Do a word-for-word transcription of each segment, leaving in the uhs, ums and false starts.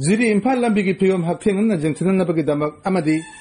ꯖꯤꯔꯤ ꯏꯝꯐꯥꯜ ꯂꯝꯕꯤꯒꯤ ꯐꯤꯕꯝ ꯍꯛꯊꯦꯡꯅꯅ ꯌꯦꯡꯁꯤꯟꯅꯅꯕꯒꯤꯗꯃꯛ ꯑꯃꯗꯤ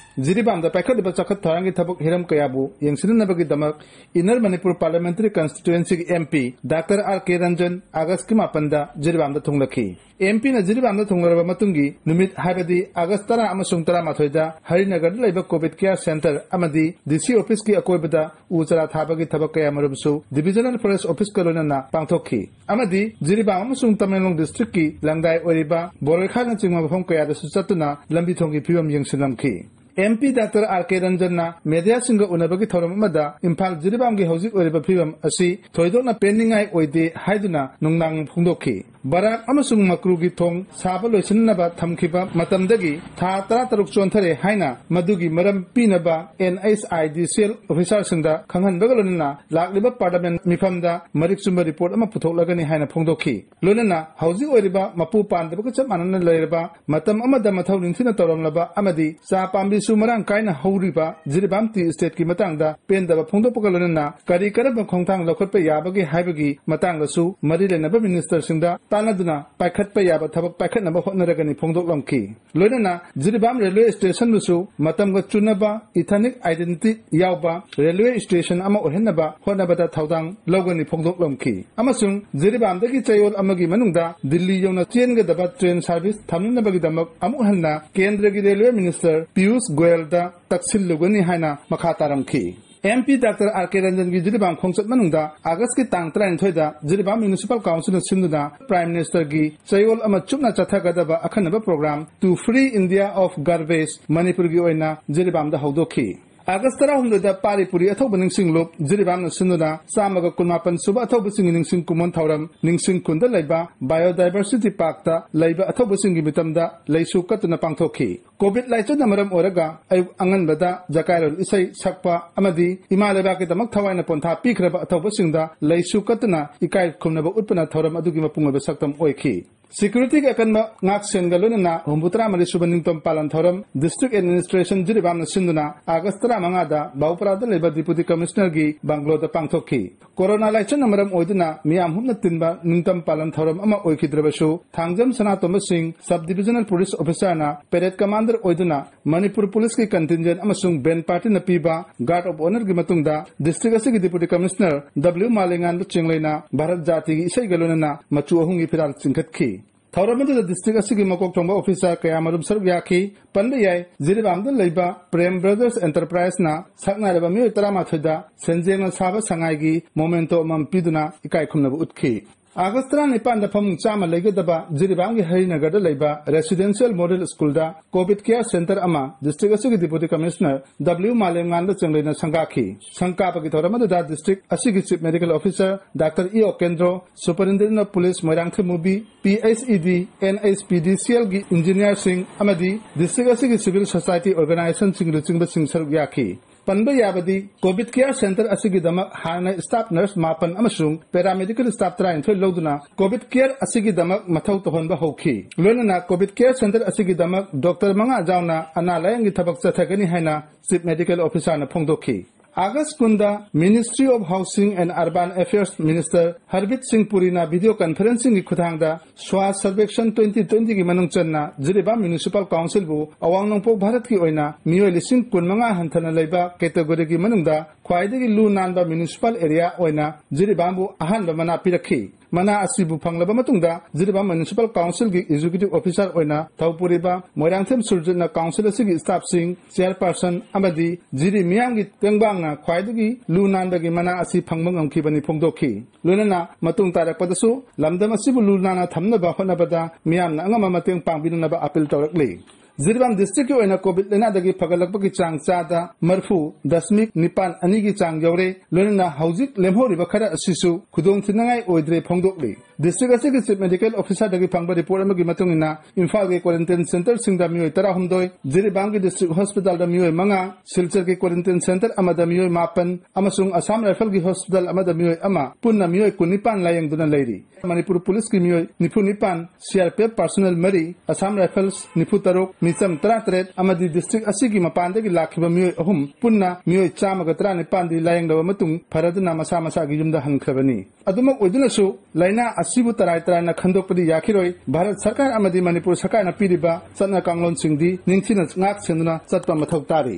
ꯖꯤꯔꯤꯕꯥꯝꯗ ꯄꯥꯏꯈꯠꯂꯤꯕ ꯆꯥꯎꯈꯠ ꯊꯧꯔꯥꯡꯒꯤ ꯊꯕꯛ ꯍꯤꯔꯝ ꯀꯌꯥꯕꯨ ꯌꯦꯡꯁꯤꯟꯅꯅꯕꯒꯤꯗꯃꯛ ꯏꯟꯅꯔ ꯃꯅꯤꯄꯨꯔ ꯄꯥꯔꯂꯤꯌꯥꯃꯦꯟꯇꯔꯤ ꯀꯟꯁꯇꯤꯇ꯭ꯌꯨꯑꯦꯟꯁꯤꯒꯤ M P doctor R K Ranjan ꯑꯥꯒꯁꯀꯤ ꯃꯥꯄꯟꯗ ꯖꯤꯔꯤꯕꯥꯝꯗ ꯊꯨꯡꯂꯈꯤ꯫ ꯑꯦꯝ ꯄꯤꯅ ꯖꯤꯔꯤꯕꯥꯝꯗ ꯊꯨꯡꯂꯔꯕ ꯃꯇꯨꯡꯒꯤ ꯅꯨꯃꯤꯠ, ꯍꯥꯏꯕꯗꯤ ꯑꯥꯒꯁ ꯇꯔꯥ ꯑꯃꯁꯨꯡ ꯇꯔꯥꯃꯥꯊꯣꯏꯗ ꯍꯔꯤꯅꯒꯔꯗ ꯂꯩꯕ ꯀꯣꯚꯤꯗ ꯀꯤꯌꯔ ꯁꯦꯟꯇꯔ ꯑꯃꯗꯤ ꯗꯤ ꯁꯤ ꯑꯣꯐꯤꯁꯀꯤ ꯑꯀꯣꯏꯕꯗ ꯎ ꯆꯥꯔꯥ ꯊꯥꯕꯒꯤ ꯊꯕꯛ ꯀꯌꯥꯃꯔꯨꯝꯁꯨ ꯗꯤꯚꯤꯖꯅꯦꯜ ꯐꯣꯔꯦꯁ ꯑꯣꯐꯤꯁꯀ ꯂꯣꯏꯅꯅ ꯄꯥꯡꯊꯣꯛꯈꯤ꯫ ꯑꯃꯗꯤ ꯖꯤꯔꯤꯕꯥꯝ ꯑꯃꯁꯨꯡ ꯇꯃꯦꯡꯂꯣꯡ ꯗꯤꯁꯇ꯭ꯔꯤꯛꯀꯤ ꯂꯪꯗꯥꯏ ꯑꯣꯏꯔꯤꯕ ꯕꯣꯔꯣꯏꯈꯥꯡꯅꯆꯤꯡꯕ ꯃꯐꯝ ꯀꯌꯥꯗꯁꯨ ꯆꯠꯇꯨꯅ ꯂꯝꯕꯤ ꯊꯣꯡꯒꯤ ꯐꯤꯕꯝ ꯌꯦꯡꯁꯤꯜꯂꯝꯈꯤ꯫ ꯑꯦꯝ ꯄꯤ ꯗꯥꯛꯇꯔ ꯑꯥꯔ ꯀꯦ ꯔꯟꯖꯟꯅ ꯃꯦꯗꯤꯌꯥꯁꯤꯡꯒ ꯎꯅꯕꯒꯤ ꯊꯧꯔꯝ ꯑꯃꯗ ꯏꯝꯐꯥꯜ ꯖꯤꯔꯤꯕꯥꯝꯒꯤ ꯍꯧꯖꯤꯛ ꯑꯣꯏꯔꯤꯕ ꯐꯤꯕꯝ ꯑꯁꯤ ꯊꯣꯏꯗꯣꯛꯅ ꯄꯦꯟꯅꯤꯡꯉꯥꯏ ꯑꯣꯏꯗꯦ ꯍꯥꯏꯗꯨꯅ ꯅꯨꯡꯅꯥꯡ ꯐꯣꯡꯗꯣꯛꯈꯤ꯫ ꯕꯔꯥꯛ ꯑꯃꯁꯨꯡ ꯃꯀ꯭ꯔꯨꯒꯤ ꯊꯣꯡ ꯁꯥꯕ ꯂꯣꯏꯁꯤꯟꯅꯕ ꯊꯝꯈꯤꯕ ꯃꯇꯝꯗꯒꯤ ꯊꯥ ꯇꯔꯥ ꯇꯔꯨꯛ ꯆꯣꯟꯊꯔꯦ ꯍꯥꯏꯅ ꯃꯗꯨꯒꯤ ꯃꯔꯝ ꯄꯤꯅꯕ and H I D C L ꯑꯣꯐꯤꯁꯥꯔꯁꯤꯡꯗ ꯈꯪꯍꯟꯕꯒ ꯂꯣꯏꯅꯅ ꯂꯥꯛꯂꯤꯕ ꯄꯥꯔꯂꯤꯌꯥꯃꯦꯟ ꯃꯤꯐꯝꯗ ꯃꯔꯤꯛ ꯆꯨꯝꯕ ꯔꯤꯄꯣꯔꯠ ꯑꯃ ꯄꯨꯊꯣꯛꯂꯒꯅꯤ ꯍꯥꯏꯅ ꯐꯣꯡꯗꯣꯛꯈꯤ꯫ ꯂꯣꯏꯅꯅ ꯍꯧꯖꯤꯛ ꯑꯣꯏꯔꯤꯕ ꯃꯄꯨ ꯄꯥꯟꯗꯕꯒ ꯆꯞ ꯃꯥꯟꯅꯅ ꯂꯩꯔꯕ, ꯃꯇꯝ ꯑꯃꯗ ꯃꯊꯧ ꯅꯤꯡꯊꯤꯅ ꯇꯧꯔꯝꯂꯕ ꯑꯃꯗꯤ ꯆꯥ ꯄꯥꯝꯕꯤꯁꯨ ꯃꯔꯥꯡ ꯀꯥꯏꯅ ꯍꯧꯔꯤꯕ ꯖꯤꯔꯤꯕꯥꯝ ꯇꯤ ꯏꯁꯇꯦꯠꯀꯤ ꯃꯇꯥꯡꯗ ꯄꯦꯟꯗꯕ ꯐꯣꯡꯗꯣꯛꯄꯒ ꯂꯣꯏꯅꯅ ꯀꯔꯤ ꯀꯔꯝꯕ ꯈꯣꯡꯊꯥꯡ ꯂꯧꯈꯠꯄ ꯌꯥꯕꯒꯦ ꯍꯥꯏꯕꯒꯤ ꯃꯇꯥꯡꯗꯁꯨ ꯃꯔꯤ ꯂꯩꯅꯕ ꯃꯤꯅꯤꯁꯇꯔꯁꯤꯡꯗ ꯇꯥꯟꯅꯗꯨꯅ ꯄꯥꯏꯈꯠꯄ ꯌꯥꯕ ꯊꯕꯛ ꯄꯥꯏꯈꯠꯅꯕ ꯍꯣꯠꯅꯔꯒꯅꯤ ꯐꯣꯡꯗꯣꯛꯂꯝꯈꯤ꯫ ꯂꯣꯏꯅꯅ ꯖꯤꯔꯤꯕꯥꯝ ꯔꯦꯜꯋꯦ ꯁ꯭ꯇꯦꯁꯟꯗꯨꯁꯨ ꯃꯇꯝꯒ ꯆꯨꯅꯕ ꯏꯊꯅꯤꯛ ꯑꯥꯏꯗꯦꯟꯇꯤꯇꯤ ꯌꯥꯎꯕ ꯔꯦꯜꯋꯦ ꯁ꯭ꯇꯦꯁꯟ ꯑꯃ ꯑꯣꯏꯍꯟꯅꯕ ꯍꯣꯠꯅꯕꯗ ꯊꯧꯗꯥꯡ ꯂꯧꯒꯅꯤ ꯐꯣꯡꯗꯣꯛꯂꯝꯈꯤ꯫ ꯑꯃꯁꯨꯡ ꯖꯤꯔꯤꯕꯥꯝꯗꯒꯤ ꯆꯌꯣꯜ ꯑꯃꯒꯤ ꯃꯅꯨꯡꯗ ꯗꯤꯜꯂꯤ ꯌꯧꯅ ꯆꯦꯟꯒꯗꯕ ꯇ꯭ꯔꯦꯟ ꯁꯥꯔꯚꯤꯁ ꯊꯝꯅꯅꯕꯒꯤꯗꯃꯛ ꯑꯃꯨꯛ ꯍꯟꯅ ꯀꯦꯟꯗ꯭ꯔꯒꯤ ꯔꯦꯜꯋꯦ ꯃꯤꯅꯤꯁꯇꯔ ꯄꯤꯌꯨꯁ ꯒꯣꯌꯜꯗ ꯇꯛꯁꯤꯜꯂꯨꯒꯅꯤ ꯍꯥꯏꯅ ꯃꯈꯥ ꯇꯥꯔꯝꯈꯤ꯫ ꯑꯦꯝ ꯄꯤ ꯗꯥꯛꯇꯔ ꯑꯥꯔ ꯀꯦ ꯔꯟꯖꯟꯒꯤ ꯖꯤꯔꯤꯕꯥꯝ ꯈꯣꯡꯆꯠ ꯃꯅꯨꯡꯗ ꯑꯥꯒꯁꯀꯤ ꯇꯥꯡ ꯇꯔꯥꯅꯤꯊꯣꯏꯗ ꯖꯤꯔꯤꯕꯥꯝ ꯃ꯭ꯌꯨꯅꯤꯁꯤꯄꯥꯜ ꯀꯥꯎꯟꯁꯤꯜꯅ ꯁꯤꯟꯗꯨꯅ ꯄ꯭ꯔꯥꯏꯝ ꯃꯤꯅꯤꯁꯇꯔꯒꯤ ꯆꯌꯣꯜ ꯑꯃ ꯆꯨꯞꯅ ꯆꯠꯊꯒꯗꯕ ꯑꯈꯟꯅꯕ programme To Free India of Garbage ꯃꯅꯤꯄꯨꯔꯒꯤ ꯑꯣꯏꯅ ꯖꯤꯔꯤꯕꯥꯝꯗ ꯍꯧꯗꯣꯛꯈꯤ꯫ ꯑꯥꯒꯁ ꯇꯔꯥꯍꯨꯝꯗꯣꯏꯗ ꯄꯥꯔꯤ ꯄꯨꯔꯤ ꯑꯊꯧꯕ ꯅꯤꯡꯁꯤꯡ ꯂꯨꯞ ꯖꯤꯔꯤꯕꯥꯝꯅ ꯁꯤꯟꯗꯨꯅ ꯆꯥꯝꯃꯒ ꯀꯨꯟꯃꯥꯄꯟ ꯁꯨꯕ ꯑꯊꯧꯕꯁꯤꯡꯒꯤ ꯅꯤꯡꯁꯤꯡ ꯀꯨꯝꯑꯣꯟ ꯊꯧꯔꯝ ꯅꯤꯡꯁꯤꯡ ꯈꯨꯟꯗ ꯂꯩꯕ ꯕꯥꯏꯑꯣꯗꯥꯏꯚꯔꯁꯤꯇꯤ ꯄꯥꯔꯛꯇ ꯂꯩꯕ ꯑꯊꯧꯕꯁꯤꯡꯒꯤ ꯃꯤꯇꯝꯗ ꯂꯩꯁꯨ ꯀꯠꯇꯨꯅ ꯄꯥꯡꯊꯣꯛꯈꯤ꯫ ꯀꯣꯚꯤꯗ ꯂꯥꯏꯆꯠꯅ ꯃꯔꯝ ꯑꯣꯏꯔꯒ ꯑꯌꯨꯛ ꯑꯉꯟꯕꯗ ꯖꯀꯥꯏꯔꯣꯜ ꯏꯁꯩ ꯁꯛꯄ ꯑꯃꯗꯤ ꯏꯃꯥ ꯂꯩꯕꯥꯛꯀꯤꯗꯃꯛ ꯊꯋꯥꯏꯅ ꯄꯣꯟꯊꯥ ꯄꯤꯈ꯭ꯔꯕ ꯑꯊꯧꯕꯁꯤꯡꯗ ꯂꯩꯁꯨ ꯀꯠꯇꯨꯅ ꯏꯀꯥꯏ ꯈꯨꯝꯅꯕ ꯎꯠꯄꯅ ꯊꯧꯔꯝ ꯑꯗꯨꯒꯤ ꯃꯄꯨꯡ ꯑꯣꯏꯕ ꯁꯛꯇꯝ ꯑꯣꯏꯈꯤ꯫ ꯁꯦꯀ꯭ꯌꯨꯔꯤꯇꯤꯒꯤ ꯑꯀꯟꯕ ꯉꯥꯛꯁꯦꯟꯒ ꯂꯣꯏꯅꯅ ꯍꯨꯝꯐꯨꯇꯔꯥ ꯃꯔꯤ ꯁꯨꯕ ꯅꯤꯡꯇꯝ ꯄꯥꯂꯟ ꯊꯧꯔꯝ ꯗꯤꯁꯇ꯭ꯔꯤꯛ ꯑꯦꯗꯃꯤꯅꯤꯁꯇ꯭ꯔꯦꯁꯟ ꯖꯤꯔꯤꯕꯥꯝꯅ ꯁꯤꯟꯗꯨꯅ ꯑꯥꯒꯁ ꯇꯔꯥꯃꯉꯥꯗ ꯕꯥꯎꯄꯔꯥꯗ ꯂꯩꯕ ꯗꯤꯄꯨꯇꯤ ꯀꯃꯤꯁꯅꯔꯒꯤ ꯕꯪꯒ꯭ꯂꯣꯗ ꯄꯥꯡꯊꯣꯛꯈꯤ꯫ ꯀꯣꯔꯣꯅꯥ ꯂꯥꯏꯆꯠꯅ ꯃꯔꯝ ꯑꯣꯏꯗꯨꯅ ꯃꯤꯌꯥꯝ ꯍꯨꯞꯅ ꯇꯤꯟꯕ ꯅꯤꯡꯇꯝ ꯄꯥꯂꯟ ꯊꯧꯔꯝ ꯑꯃ ꯑꯣꯏꯈꯤꯗ꯭ꯔꯕꯁꯨ, ꯊꯥꯡꯖꯝ ꯁꯅꯥꯇꯣꯝꯕ ꯁꯤꯡ, Sub Divisional Police Officerꯅ parade commander ꯑꯣꯏꯗꯨꯅ ꯃꯅꯤꯄꯨꯔ Policeꯀꯤ contingent ꯑꯃꯁꯨꯡ band partyꯅ ꯄꯤꯕ guard of honourꯒꯤ ꯃꯇꯨꯡꯗ district ꯑꯁꯤꯒꯤ Deputy Commissioner W ꯃꯥꯂꯦꯝꯉꯥꯟꯕ ꯆꯤꯡꯂꯩꯅ ꯚꯥꯔꯠ ꯖꯥꯇꯤꯒꯤ ꯏꯁꯩꯒ ꯂꯣꯏꯅꯅ ꯃꯆꯨ ꯑꯍꯨꯝꯒꯤ ꯐꯤꯔꯥꯜ ꯆꯤꯡꯈꯠꯈꯤ꯫ ꯊꯧꯔꯝ ꯑꯗꯨꯗ district ꯑꯁꯤꯒꯤ ꯃꯀꯣꯛ ꯊꯣꯡꯕ officer ꯀꯌꯥꯃꯔꯨꯝ ꯁꯔꯨꯛ ꯌꯥꯈꯤ꯫ ꯄꯟꯕ ꯌꯥꯏ, ꯖꯤꯔꯤꯕꯥꯝꯗ ꯂꯩꯕ Prem Brothers Enterpriseꯅ ꯁꯛꯅꯥꯏꯔꯕ ꯃꯤꯑꯣꯏ ꯇꯔꯥꯃꯥꯊꯣꯏꯗ ꯁꯦꯟꯖꯦꯡꯅ ꯁꯥꯕ ꯁꯉꯥꯏꯒꯤ memento ꯑꯃꯃꯝ ꯄꯤꯗꯨꯅ ꯏꯀꯥꯏ ꯈꯨꯝꯅꯕ ꯎꯠꯈꯤ꯫ ꯑꯥꯒꯁ ꯇꯔꯥꯅꯤꯄꯥꯟꯗ ꯐꯃꯨꯡ ꯆꯥꯝꯃ ꯂꯩꯒꯗꯕ ꯖꯤꯔꯤꯕꯥꯝꯒꯤ ꯍꯔꯤꯅꯒꯔꯗ ꯂꯩꯕ Residential Model Schoolꯗ COVID Care Centre ꯑꯃ district ꯑꯁꯤꯒꯤ Deputy Commissioner W ꯃꯥꯂꯦꯝꯉꯥꯟꯕ ꯆꯤꯡꯂꯩꯅ ꯁꯪꯒꯥꯈꯤ꯫ ꯁꯪꯒꯥꯕꯒꯤ ꯊꯧꯔꯝ ꯑꯗꯨꯗ district ꯑꯁꯤꯒꯤ Chief Medical Officer Doctor E ꯎꯀꯦꯟꯗ꯭ꯔꯣ, Superintendent of Police Moirangthem movie, P H E D, N H P D C Lꯒꯤ engineerꯁꯤꯡ ꯑꯃꯗꯤ district ꯑꯁꯤꯒꯤ civil society organizationꯁꯤꯡ ꯂꯨꯆꯤꯡꯕꯁꯤꯡ ꯁꯔꯨꯛ ꯌꯥꯈꯤ꯫ ꯄꯟꯕ ꯌꯥꯕꯗꯤ, COVID Care Centre ꯑꯁꯤꯒꯤꯗꯃꯛ ꯍꯥꯟꯅ staff nurse ꯃꯥꯄꯟ ꯑꯃꯁꯨꯡ paramedical staff ꯇꯔꯥꯅꯤꯊꯣꯏ ꯂꯧꯗꯨꯅ COVID Care ꯑꯁꯤꯒꯤꯗꯃꯛ ꯃꯊꯧ ꯇꯧꯍꯟꯕ ꯍꯧꯈꯤ꯫ ꯂꯣꯏꯅꯅ COVID Care Centre ꯑꯁꯤꯒꯤꯗꯃꯛ doctor ꯃꯉꯥ ꯌꯥꯎꯅ ꯑꯅꯥ ꯂꯥꯌꯦꯡꯒꯤ ꯊꯕꯛ ꯆꯠꯊꯒꯅꯤ ꯍꯥꯏꯅ Chief Medical Officerꯅ ꯐꯣꯡꯗꯣꯛꯈꯤ꯫ ꯑꯥꯒꯁ ꯀꯨꯟꯗ Ministry of Housing and Urban Affairs Minister ꯍꯔꯕꯤꯠ ꯁꯤꯡ ꯄꯨꯔꯤꯅ video conferencingꯒꯤ ꯈꯨꯠꯊꯥꯡꯗ Swachh Survekshan twenty twentyꯒꯤ ꯃꯅꯨꯡ ꯆꯟꯅ ꯖꯤꯔꯤꯕꯥꯝ Municipal Councilꯕꯨ ꯑꯋꯥꯡ ꯅꯣꯡꯄꯣꯛ ꯚꯥꯔꯠꯀꯤ ꯑꯣꯏꯅ ꯃꯤꯑꯣꯏ ꯂꯤꯁꯤꯡ ꯀꯨꯟꯃꯉꯥ ꯍꯟꯊꯅ ꯂꯩꯕ categoryꯒꯤ ꯃꯅꯨꯡꯗ ꯈ꯭ꯋꯥꯏꯗꯒꯤ ꯂꯨ ꯅꯥꯟꯕ municipal area ꯑꯣꯏꯅ ꯖꯤꯔꯤꯕꯥꯝꯕꯨ ꯑꯍꯥꯟꯕ ꯃꯅꯥ ꯄꯤꯔꯛꯈꯤ꯫ ꯃꯅꯥ ꯑꯁꯤꯕꯨ ꯐꯪꯂꯕ ꯃꯇꯨꯡꯗ ꯖꯤꯔꯤꯕꯥꯝ Municipal Councilꯒꯤ Executive Officer ꯑꯣꯏꯅ ꯊꯧ ꯄꯨꯔꯤꯕ ꯃꯣꯏꯔꯥꯡꯊꯦꯝ ꯁꯨꯔꯖꯤꯠꯅ council ꯑꯁꯤꯒꯤ staffꯁꯤꯡ, chairperson ꯑꯃꯗꯤ ꯖꯤꯔꯤ ꯃꯤꯌꯥꯝꯒꯤ ꯇꯦꯡꯕꯥꯡꯅ ꯈ꯭ꯋꯥꯏꯗꯒꯤ ꯂꯨ ꯅꯥꯟꯕꯒꯤ ꯃꯅꯥ ꯑꯁꯤ ꯐꯪꯕ ꯉꯝꯈꯤꯕꯅꯤ ꯐꯣꯡꯗꯣꯛꯈꯤ꯫ ꯂꯣꯏꯅꯅ ꯃꯇꯨꯡ ꯇꯥꯔꯛꯄꯗꯁꯨ ꯂꯝꯗꯝ ꯑꯁꯤꯕꯨ ꯂꯨ ꯅꯥꯟꯅ ꯊꯝꯅꯕ ꯍꯣꯠꯅꯕꯗ ꯃꯤꯌꯥꯝꯅ ꯑꯉꯝꯕ ꯃꯇꯦꯡ ꯄꯥꯡꯕꯤꯅꯅꯕ appeal ꯇꯧꯔꯛꯂꯤ꯫ ꯖꯤꯔꯤꯕꯥꯝ districtꯀꯤ ꯑꯣꯏꯅ COVID ꯂꯥꯏꯅꯥꯗꯒꯤ ꯐꯒꯠꯂꯛꯄꯒꯤ ꯆꯥꯡ ꯆꯥꯗ ꯃꯔꯤꯐꯨ ꯗꯁꯃꯤꯛ ꯅꯤꯄꯥꯟ ꯑꯅꯤꯒꯤ ꯆꯥꯡ ꯌꯧꯔꯦ꯫ ꯂꯣꯏꯅꯅ ꯍꯧꯖꯤꯛ ꯂꯦꯝꯍꯧꯔꯤꯕ ꯈꯔ ꯑꯁꯤꯁꯨ ꯈꯨꯗꯣꯡꯊꯤꯅꯤꯡꯉꯥꯏ ꯑꯣꯏꯗ꯭ꯔꯦ ꯐꯣꯡꯗꯣꯛꯂꯤ꯫ District ꯑꯁꯤꯒꯤ Chief Medical Officerꯗꯒꯤ ꯐꯪꯕ report ꯑꯃꯒꯤ ꯃꯇꯨꯡ ꯏꯟꯅ, ꯏꯝꯐꯥꯜꯒꯤ quarantine centreꯁꯤꯡꯗ ꯃꯤꯑꯣꯏ ꯇꯔꯥꯍꯨꯝꯗꯣꯏ, ꯖꯤꯔꯤꯕꯥꯝꯒꯤ district hospitalꯗ ꯃꯤꯑꯣꯏ ꯃꯉꯥ, ꯁꯤꯜꯆꯔꯒꯤ quarantine centre ꯑꯃꯗ ꯃꯤꯑꯣꯏ ꯃꯥꯄꯟ ꯑꯃꯁꯨꯡ Assam Riflesꯒꯤ hospital ꯑꯃꯗ ꯃꯤꯑꯣꯏ ꯑꯃ, ꯄꯨꯟꯅ ꯃꯤꯑꯣꯏ ꯀꯨꯟꯅꯤꯄꯥꯟ ꯂꯥꯌꯦꯡꯗꯨꯅ ꯂꯩꯔꯤ꯫ ꯃꯅꯤꯄꯨꯔ Policeꯀꯤ ꯃꯤꯑꯣꯏ ꯅꯤꯐꯨ ꯅꯤꯄꯥꯟ, C R P F personnel ꯃꯔꯤ, Assam Rifles ꯅꯤꯐꯨ ꯇꯔꯨꯛ, ꯃꯤꯆꯝ ꯇꯔꯥꯇꯔꯦꯠ ꯑꯃꯗꯤ ꯗꯤꯁꯇ꯭ꯔꯤꯛ ꯑꯁꯤꯒꯤ ꯃꯄꯥꯟꯗꯒꯤ ꯂꯥꯛꯈꯤꯕ ꯃꯤꯑꯣꯏ ꯑꯍꯨꯝ, ꯄꯨꯟꯅ ꯃꯤꯑꯣꯏ ꯆꯥꯝꯃꯒ ꯇꯔꯥꯅꯤꯄꯥꯟꯗꯤ ꯂꯥꯌꯦꯡꯂꯕ ꯃꯇꯨꯡ ꯐꯔꯗꯨꯅ ꯃꯁꯥ ꯃꯁꯥꯒꯤ ꯌꯨꯝꯗ ꯍꯟꯈ꯭ꯔꯕꯅꯤ꯫ ꯑꯗꯨꯃꯛ ꯑꯣꯏꯗꯨꯅꯁꯨ, ꯂꯥꯏꯅꯥ ꯑꯁꯤꯕꯨ ꯇꯔꯥꯏ ꯇꯔꯥꯏꯅ ꯈꯟꯗꯣꯛꯄꯗꯤ ꯌꯥꯈꯤꯔꯣꯏ꯫ ꯚꯥꯔꯠ ꯁꯔꯀꯥꯔ ꯑꯃꯗꯤ ꯃꯅꯤꯄꯨꯔ ꯁꯔꯀꯥꯔꯅ ꯄꯤꯔꯤꯕ ꯆꯠꯅ ꯀꯥꯡꯂꯣꯟꯁꯤꯡꯗꯤ ꯅꯤꯡꯊꯤꯅ ꯉꯥꯛ ꯁꯦꯟꯗꯨꯅ ꯆꯠꯄ ꯃꯊꯧ ꯇꯥꯔꯤ꯫